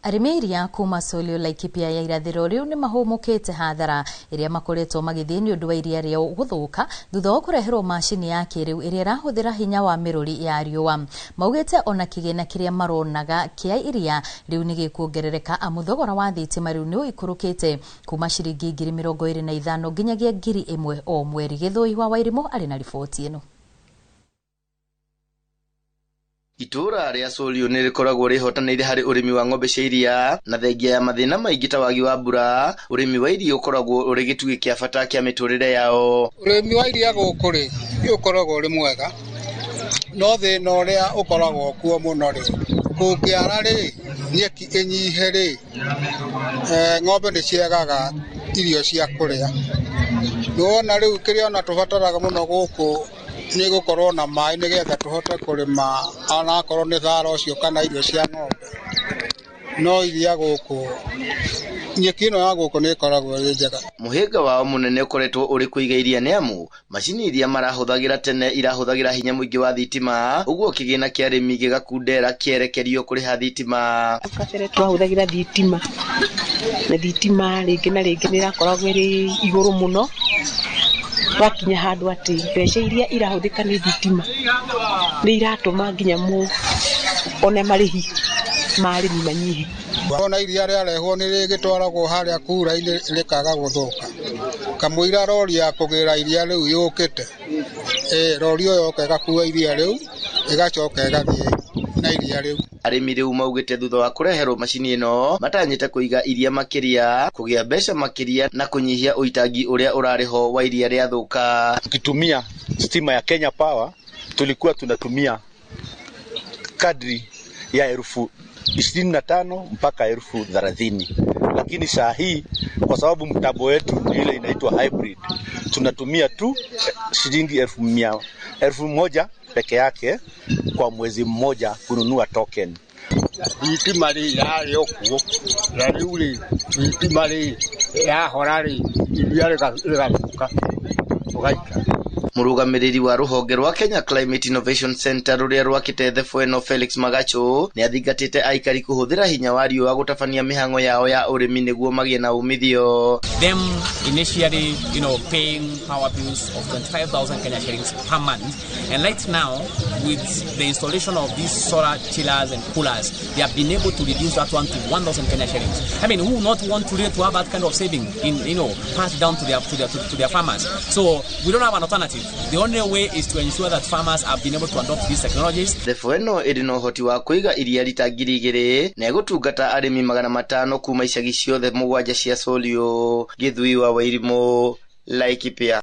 Arĩmi a iria kuma Solio Laikipia ya irathĩro rĩu nĩ mahũmũkĩte hathara ĩrĩa makoretwo magĩthiĩ nĩ ũndũ wa iria rĩao gũthũka thutha wa kũreherwo macini ya kĩrĩu ĩrĩa ĩrahũthĩra hinya wa mĩrũri ya riũa. Maugĩte ona kĩgĩna kĩrĩa maronaga kĩa iria rĩu nĩ gĩkuongerereka amu thogora wa thitima rĩu nĩ ũikũrũkĩte kuma ciringi 25,000 nginyagia 1,000 o mweri. Gĩthũi wa Wairimũ arĩ na riboti ĩno. Itũũra rĩa Solio nĩ rĩkoragwo rĩhotanĩire harĩ ũrĩmi wa ng'ombe cia iria na thengia ya mathĩna maingĩ ta wagi wa mbura, ũrĩmi wa iria ũkoragwo ũrĩ gĩtugĩ kĩa bata kĩa mĩtũrĩre yao. Ũrĩmi wa iria gũkũ rĩ, ũkoragwo ũrĩ mwega, no thĩna ũrĩa ũkoragwo kuo mũno rĩ, kũngĩara rĩ, nyeki ĩnyihe rĩ, ng'ombe nĩ ciagaga irio cia kũrĩa. Nĩwona rĩu kĩrĩa ona tũbataraga mũno gũkũ nĩ gũkorwo na maĩ nĩgetha tũhote kũrĩma onakorwo nĩ thara ũcio kana irio cia ng'ombe. No iria gũkũ, nyeki ĩno ya gũkũ nĩ ĩkoragwo ĩ njega. Mũhĩnga wao mũnene ũkoretwo ũrĩ kũiga iria nĩ amu macini iria marahũthagĩra tene irahũthagĩra hinya mũingĩ wa thitima, ũguo kĩgĩna kĩa arĩmi gĩgakundera kĩerekerio kũrĩha thitima. Kabere twahũthagĩra thitima na thitima rĩngĩ na rĩngĩ nĩ ĩrakoragwo ĩrĩ igũrũ mũno, twakinya handũ atĩ mbeca iria irahũthĩka nĩ thitima nĩ iratũma nginya one marĩhi ma arĩmi manyihe. Ona iria rĩarehwo nĩ rĩgĩtwaragwo harĩa kura-inĩ rĩkaga gũthũka. Kamũira rori ya kũgĩra iria rĩu yũkĩte, rori ĩyo yoka ĩgakua iria rĩu ĩgacoka ĩgathiĩ na iria rĩu. Arĩmi rĩu maugĩte thutha wa kũreherwo macini ĩno matanyĩte kũiga iria makĩria, kũgĩa mbeca makĩria na kũnyihia ũitangi ũrĩa ũrarĩ ho wa iria rĩathũka. Tukitumia stima ya Kenya Power tulikuwa tunatumia kadri ya 25,000 mpaka 30,000, lakini saa hii kwa sababu mtambo wetu ni ile inaitwa hybrid tunatumia tu shilingi 1,000 peke yake kwa mwezi mmoja kununua token. Thitima rĩ yarĩ o kuo na rĩu rĩ thitima rĩ yahora rĩ iria rĩgathũka tũgaikara. Mũrũgamĩrĩri wa rũhonge rwa Kenya Climate Innovation Center rũrĩa rwakĩte Thefweno Felix Magacho nĩ athingatĩte aikari kũhũthĩra hinya wa riũa gũtabania mĩhang'o yao ya ũrĩmi nĩguo magĩe na umithio. Them initially, paying power bills of 25,000 Kenya shillings per month, and right now with the installation of these solar chillers and coolers, they have been able to reduce that one to 1,000 Kenya shillings. I mean, who would not want to really to have that kind of saving in, passed down to their farmers? So we don't have an alternative. The only way is to ensure that farmers have been able to adopt these technologies. Thefweno ĩrĩ na ũhoti wa kũiga iria rita 2,000 na ĩgũtungata arĩmi 500 kuma icagi ciothe 7 cia Solio. Gĩthui wa Wairimũ, Laikipia.